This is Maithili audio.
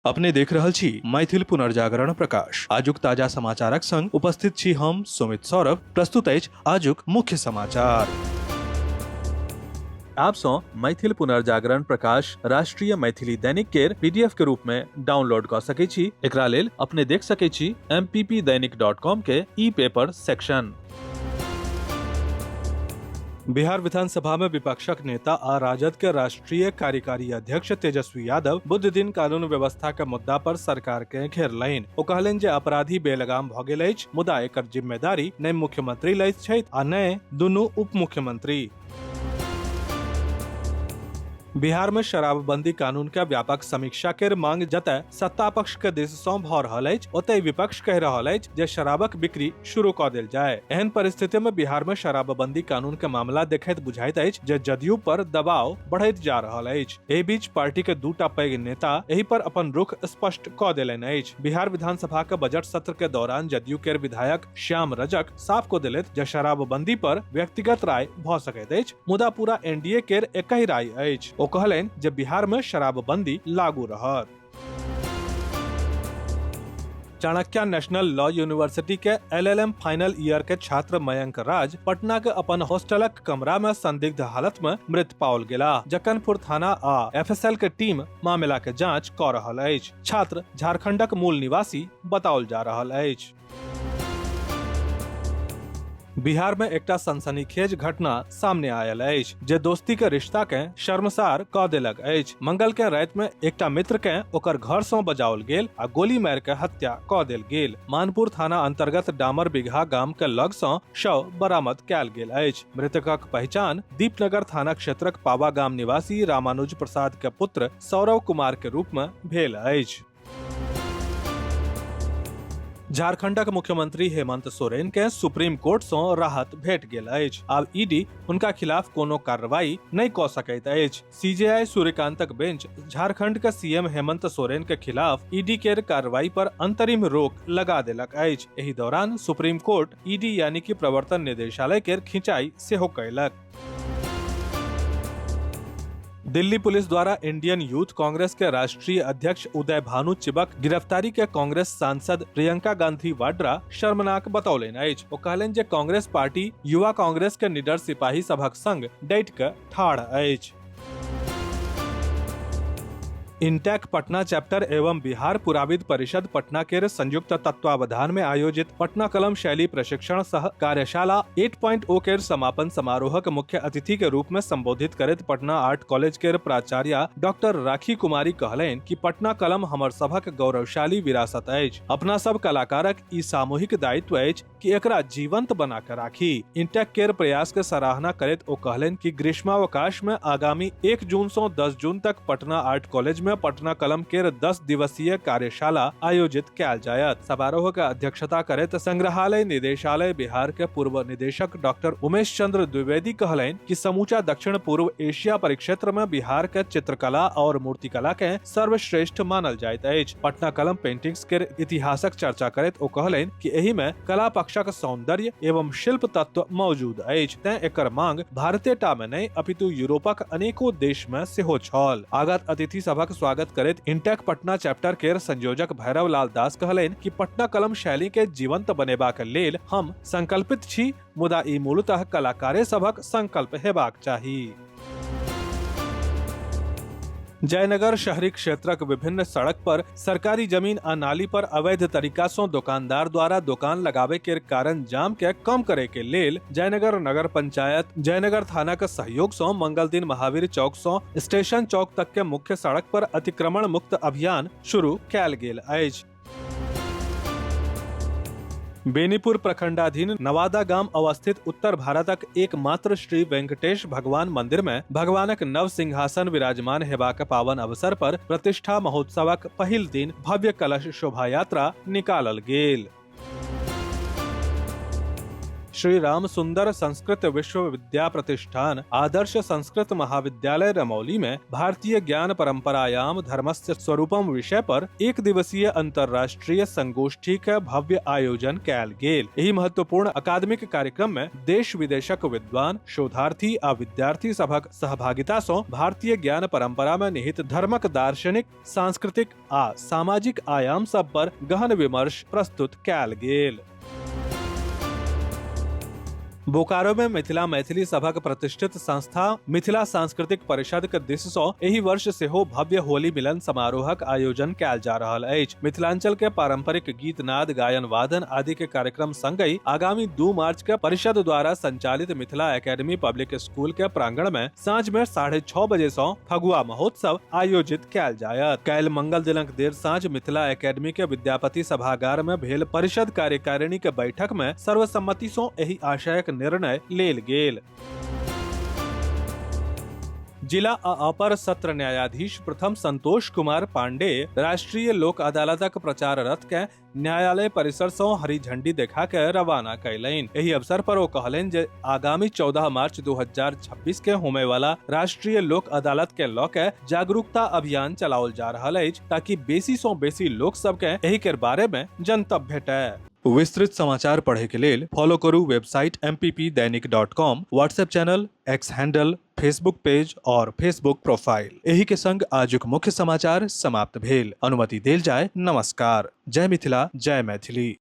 अपने देख रहल छी मैथिल पुनर्जागरण प्रकाश। आजुक ताजा समाचारक संग उपस्थित छी हम सुमित सौरभ। प्रस्तुत अछि आजुक मुख्य समाचार। आप सँ मैथिल पुनर्जागरण प्रकाश राष्ट्रीय मैथिली दैनिक केर पीडीएफ के रूप में डाउनलोड कऽ सकै छी। एकरा लेल अपने देख सकै छी mppdainik.com के ई पेपर सेक्शन। बिहार विधानसभा में विपक्षक नेता आ राजद के राष्ट्रीय कार्यकारी अध्यक्ष तेजस्वी यादव बुध दिन कानून व्यवस्था के मुद्दा पर सरकार के घेरलनि। ओ कहलनि जे अपराधी बेलगाम भ गेल अछि, मुदा एकर जिम्मेदारी नहि मुख्यमंत्री लैत छथि आ नहि दुनू उप मुख्यमंत्री। बिहार में शराबबंदी कानून के व्यापक समीक्षा के मांग जतय सत्ता पक्ष के दिस सँ भऽ रहल अछि, ओतहि विपक्ष कहि रहल अछि जे शराबक बिक्री शुरू कऽ देल जाय। एहन परिस्थिति में बिहार में शराबबंदी कानून के मामला देखैत बुझाइत अछि जे जदयू पर दबाव बढ़ैत जा रहल अछि। एहि बीच पार्टी के दूटा पैघ नेता एहि पर अपन रुख स्पष्ट कऽ देलनि अछि। बिहार विधानसभा के बजट सत्र के दौरान जदयू के विधायक श्याम रजक साफ कऽ देलथि जे शराबबंदी पर व्यक्तिगत राय भऽ सकैत अछि, मुदा पूरा एनडीए केर एकहि राय अछि। ओ कहलनि जे बिहार में शराबबंदी लागू रहत। चाणक्य नेशनल लॉ यूनिवर्सिटी के एलएलएम फाइनल ईयर के छात्र मयंक राज पटना के अपन हॉस्टलक कमरा में संदिग्ध हालत में मृत पाओल गेला। जक्कनपुर थाना आ एफएसएल के टीम मामला के जांच क रहल अछि। छात्र झारखंडक मूल निवासी बताओल जा रहल अछि। बिहार में एकटा सनसनीखेज घटना सामने आयल अछि जे दोस्ती के रिश्ता के शर्मसार क देलक अछि। मंगल के राति में एकटा मित्र के ओकर घर सँ बजाओल गेल आ गोली मारि के हत्या क देल गेल। मानपुर थाना अंतर्गत डामर बिघा गाम के लग सँ शव बरामद कयल गेल अछि। मृतकक पहचान दीपनगर थाना क्षेत्रक पावा गाम निवासी रामानुज प्रसाद के पुत्र सौरव कुमार के रूप में भेल अछि। झारखंडक मुख्यमंत्री हेमंत सोरेन के सुप्रीम कोर्ट सँ राहत भेट गेल अछि। आब ईडी हुनका खिलाफ कोनो कार्रवाई नहि कऽ सकैत अछि। सीजेआई सूर्यकांतक बेंच झारखंड के सीएम हेमंत सोरेन के खिलाफ ईडी केर कार्रवाई पर अंतरिम रोक लगा देलक अछि। एहि दौरान सुप्रीम कोर्ट ईडी यानी कि प्रवर्तन निदेशालय केर खिंचाई सेहो कयलक। दिल्ली पुलिस द्वारा इंडियन यूथ कांग्रेस के राष्ट्रीय अध्यक्ष उदय भानु चिबक गिरफ्तारी के कांग्रेस सांसद प्रियंका गांधी वाड्रा शर्मनाक बतौलनि अछि। ओ कहलनि जे कांग्रेस पार्टी युवा कांग्रेस के निडर सिपाही सभक संग डटि कऽ ठाढ़ अछि। इंटेक पटना चैप्टर एवं बिहार पुराविद परिषद पटना के संयुक्त तत्वावधान में आयोजित पटना कलम शैली प्रशिक्षण सह कार्यशाला 8.0 के समापन समारोह के मुख्य अतिथि के रूप में संबोधित करैत पटना आर्ट कॉलेज के प्राचार्य डॉक्टर राखी कुमारी कहलनि कि पटना कलम हमर सभक गौरवशाली विरासत अछि। अपना सब कलाकारक ई सामूहिक दायित्व अछि कि एकरा जीवंत बना के राखी। इंटेक केर प्रयास के सराहना करैत ओ कहलनि कि ग्रीष्मावकाश में आगामी 1 जून से 10 जून तक पटना आर्ट कॉलेज में पटना कलम केर 10 दिवसीय कार्यशाला आयोजित कयल जायत। समारोह के अध्यक्षता करैत संग्रहालय निदेशालय बिहार के पूर्व निदेशक डॉक्टर उमेश चंद्र द्विवेदी कहलनि कि समूचा दक्षिण पूर्व एशिया परिक्षेत्र में बिहार के चित्रकला और मूर्तिकला के सर्वश्रेष्ठ मानल जाइत अछि। पटना कलम पेंटिंग्स के इतिहासक चर्चा करैत ओ कहलनि कि एहि में कला पक्षक सौंदर्य एवं शिल्प तत्व मौजूद अछि, तें एकर मांग भारते टा में नहि अपितु यूरोपक अनेको देश में सेहो छल। आगत अतिथि सभक स्वागत करैत इंटेक पटना चैप्टर केर संयोजक भैरव लाल दास कहलनि कि पटना कलम शैली के जीवंत बनेबाक लेल हम संकल्पित छी, मुदा ई मूलतः कलाकारे सभक संकल्प हेबाक चाही। जयनगर शहरी क्षेत्रक विभिन्न सड़क पर सरकारी जमीन आ नाली पर अवैध तरीका सं दुकानदार द्वारा दुकान लगावे के कारण जाम के कम करे के लेल जयनगर नगर पंचायत जयनगर थाना के सहयोग सं मंगल दिन महावीर चौक सं स्टेशन चौक तक के मुख्य सड़क पर अतिक्रमण मुक्त अभियान शुरू कयल गेल अछि। बेनीपुर प्रखंडाधीन नवादा गाम अवस्थित उत्तर भारतक एकमात्र श्री वेंकटेश भगवान मंदिर में भगवानक नव सिंहासन विराजमान हेबाक पावन अवसर पर प्रतिष्ठा महोत्सवक पहिल दिन भव्य कलश शोभा यात्रा निकालल गेल। श्री राम सुंदर संस्कृत विश्वविद्या प्रतिष्ठान आदर्श संस्कृत महाविद्यालय रमौली में भारतीय ज्ञान परंपरायाम धर्मस्य स्वरूपम विषय पर एक दिवसीय अंतर्राष्ट्रीय संगोष्ठी के भव्य आयोजन कयल गेल। एहि महत्वपूर्ण अकादमिक कार्यक्रम में देश विदेशक विद्वान, शोधार्थी आ विद्यार्थी सभक सहभागिता सँ भारतीय ज्ञान परंपरा में निहित धर्मक दार्शनिक, सांस्कृतिक आ सामाजिक आयाम सब पर गहन विमर्श प्रस्तुत कयल गेल। बोकारो में मिथिला मैथिली सभक प्रतिष्ठित संस्था मिथिला सांस्कृतिक परिषद के दिस सँ एहि वर्ष सेहो भव्य होली मिलन समारोहक आयोजन कयल जा रहल अछि। मिथिलांचल के पारंपरिक गीत नाद, गायन वादन आदि के कार्यक्रम संगहि आगामी 2 मार्च के परिषद द्वारा संचालित मिथिला एकेडमी पब्लिक स्कूल के प्रांगण में साँझ में 6:30 बजे सँ फगुआ महोत्सव आयोजित कयल जायत। काल्हि मंगल दिनक देर साँझ मिथिला एकेडमी के विद्यापति सभागार में भेल परिषद कार्यकारिणी के बैठक में सर्वसम्मति सँ एहि आशयक निर्णय लेल गेल। जिला आ अपर सत्र न्यायाधीश प्रथम संतोष कुमार पांडे राष्ट्रीय लोक अदालतक प्रचार रथ के न्यायालय परिसर सँ हरी झंडी देखा के रवाना कयलनि। एहि अवसर पर ओ कहलनि जे आगामी 14 मार्च 2026 के होमय वाला राष्ट्रीय लोक अदालत के लऽ के जागरूकता अभियान चलाओल जा रहल अछि ताकि बेसी सँ बेसी लोक सब के एहि के बारे में जनतब भेटय। विस्तृत समाचार पढ़े के लेल फॉलो करू website mppdainik.com, WhatsApp channel, X handle, Facebook page और फेसबुक प्रोफाइल। एही के संग आजुक मुख्य समाचार समाप्त भेल। अनुमति देल जाय। नमस्कार। जय मिथिला, जय मैथिली।